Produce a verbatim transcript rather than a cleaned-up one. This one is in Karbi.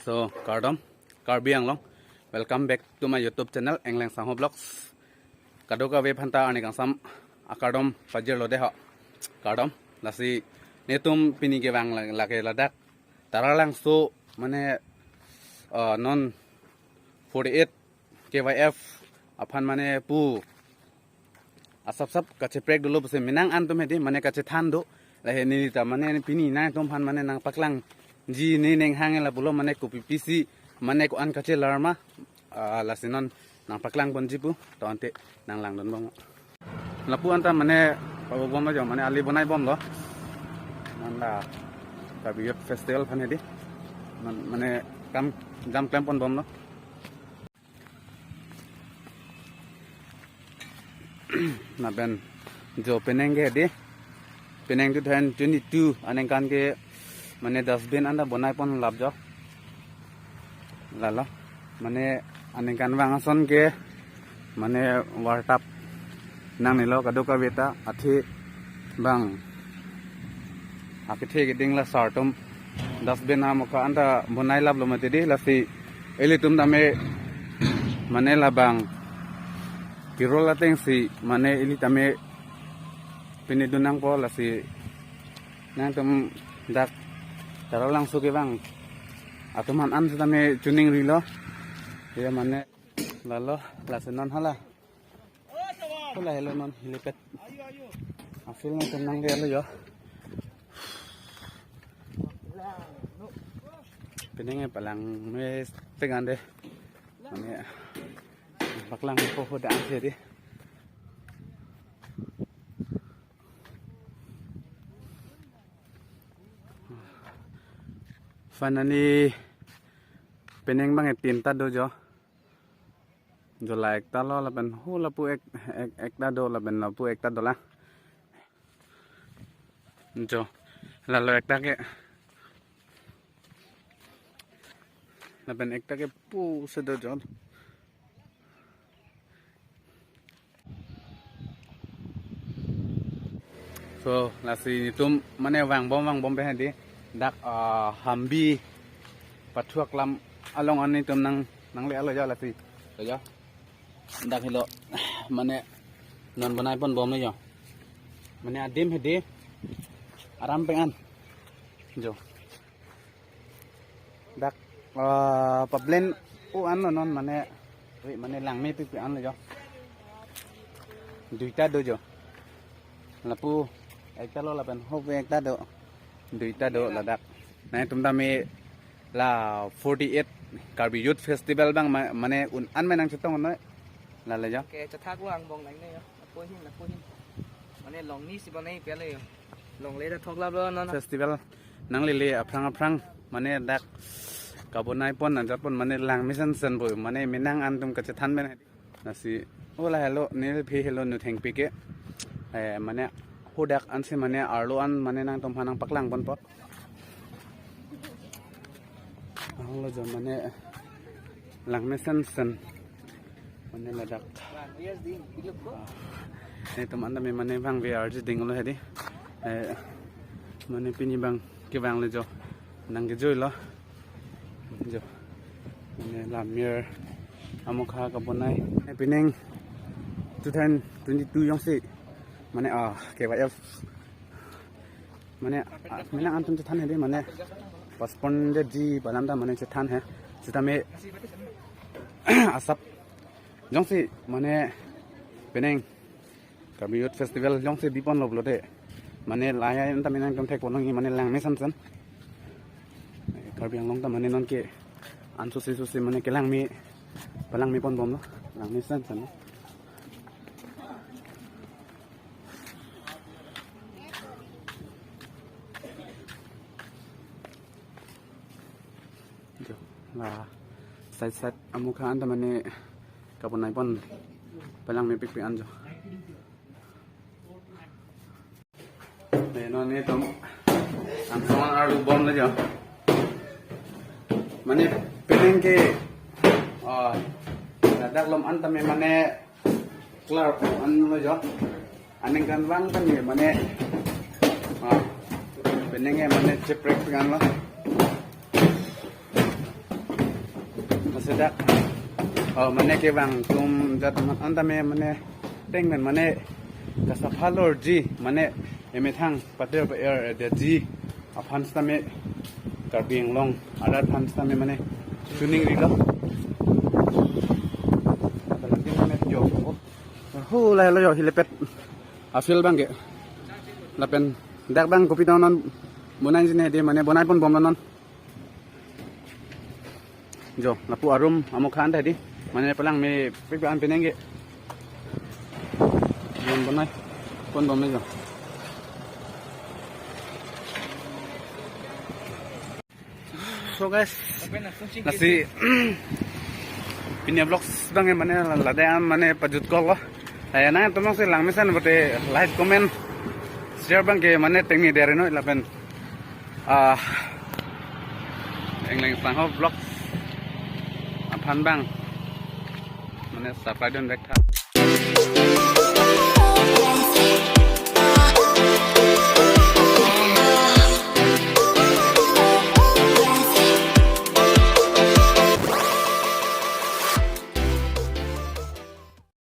So, kardom, Karbi Anglong. Welcome back to my YouTube channel, Engleng Sangho Vlogs. Kadokave aphanta arni kangsam akardom pajirlo dei ho. Kardom, lasi netum pini kevang la-, lake ladak Taralangso mane, uh, non forty-eight K Y F aphan mane pu asapsap kacheprek dolo pusi menang an atum hedi mane kachethan do. Lahei neli ta mane pini nangtum aphan mane nangpaklangji ne ning hang la pulo mane kopi pisi mane ko-an kachelar ma, ah, lasi non nangpaklang ponji pu to ante nanglangdun bom. Lapu anta mane pabo bomlo jo mane ali bonai bomlo. Nanda Karbi Youth Festival aphan hedi. Man-, mane kam jam klem pon bomlo. Lapen jo penang ke hedi, penang two thousand twenty-two aningkan ke mane dustbin anta bonai pon lap jo. Lalo mane aningkan vang ason ke mane vartap nangnelo kadokave ta athe bang akethe keding la sartum dustbin amokha anta bonai laplo mati dei, lasi ilitum tame mane labang kerol atengsi mane ili tame pini dun nangpo, lasi nangtum dak Taralangso kevang atum aphan an sitame chuning rilo. Ya mane lalo lasi non hala. Hala helo non helipad. Afield nangtum nangle-etlo jo. Penang e palangme tengan dei. Mane paklang po ho dang se dei. Finally penang bang e tinta do jo. Jo la ekta lo lapen ho lapu ek, ek, ekta do lapen lapu ekta do la. Jo lalo ekta ke lapen ekta ke pu se do jo. So lasi netum mane vang bom vang bom pen hedi dak, ah, Hambi pathu aklam along an netum nang nangle-etlo jo lasi. Lo jo. Dak helo mane non bonai pon bomlo jo. Mane adim hedi aram pen an. Jo. Dak, ah, pablen o anlo non mane, ri mane langmepikpik anlo jo. Duita do jo. Lapu ekta lo lapen ho ekta do. Duita do ladak. Nangtum tame la forty-eight Karbi Youth Festival bang ma-, mane un an mane nangchetong noi. Lale jo. Ke chethak lo angbong nang ne jo. Lapu hin, lapu hin. Mane longni si bonai pele jo. Longle ta thok laplo non. Festival nanglele aphrang aphrang mane dak kabonai pon anjat pon mane langme sensen boi mane menang an atum kachethan pen. Lasi o la helo neliphi helo nu thengpi ke. Eh, mane ho dak ansi mane arlo an mane nangtum aphan nangpaklang ponpo. Ahong lo jo mane langme sensen. Mane ladak. Ah, netum anta me mane vangve arju dinglo hedi. Eh, mane pini bang kevang le jo nangkejoilo. Jo. Mane lamir amokha kabonai. Eh, penang two thousand twenty-two jongsi mane, ah, K Y F mane, ah, mane an atum chethan hedi mane postpone detji pu alam ta mane chethan he. Sitame asap jongsi mane penang Karbi Youth Festival jongsi biponlo pulote mane lahai an ta mane nangtum thek ponlongji mane langme sensen. Karbi Anglong ta mane nonke an susi susi mane kelangme palangme pon bomlo langme sensen. Jo, la side side amokha an ta mane kabonai pon palangmepikpik an jo. Eh, non netum angsong arlo bomlo jo. Mane penang ke, ah, ladak lom an tame mane klar anlo jo. Aningkan vang tame mane, ah, penang ke mane cheprek anlo. Sedak, oh, mane kevang atum jat atum an tame mane tengmen mane kasaphalorji, mane emethang patir pa-er detji aphan sitame, Karbi Anglong arat aphan sitame mane tuning rilo. Ho lahelo jo, hilepet a-field abangke. Lapen dak abang kopi donon, bonai jine de mane bonai ponbomlo non. Jo, lapu arum amokha an ta di. Mane palang mepik an penang ke. Bonai ponbomlo jo. So guys, lasi pini vlogs abangke mane ladak mane pajutkoklo. Lasi nangtum si langmesen pute like, comment, share abangke mane tengne deri noi lapen, ah, Engleng Sangho Vlogs aphan abang mane subscribe dun vek tha.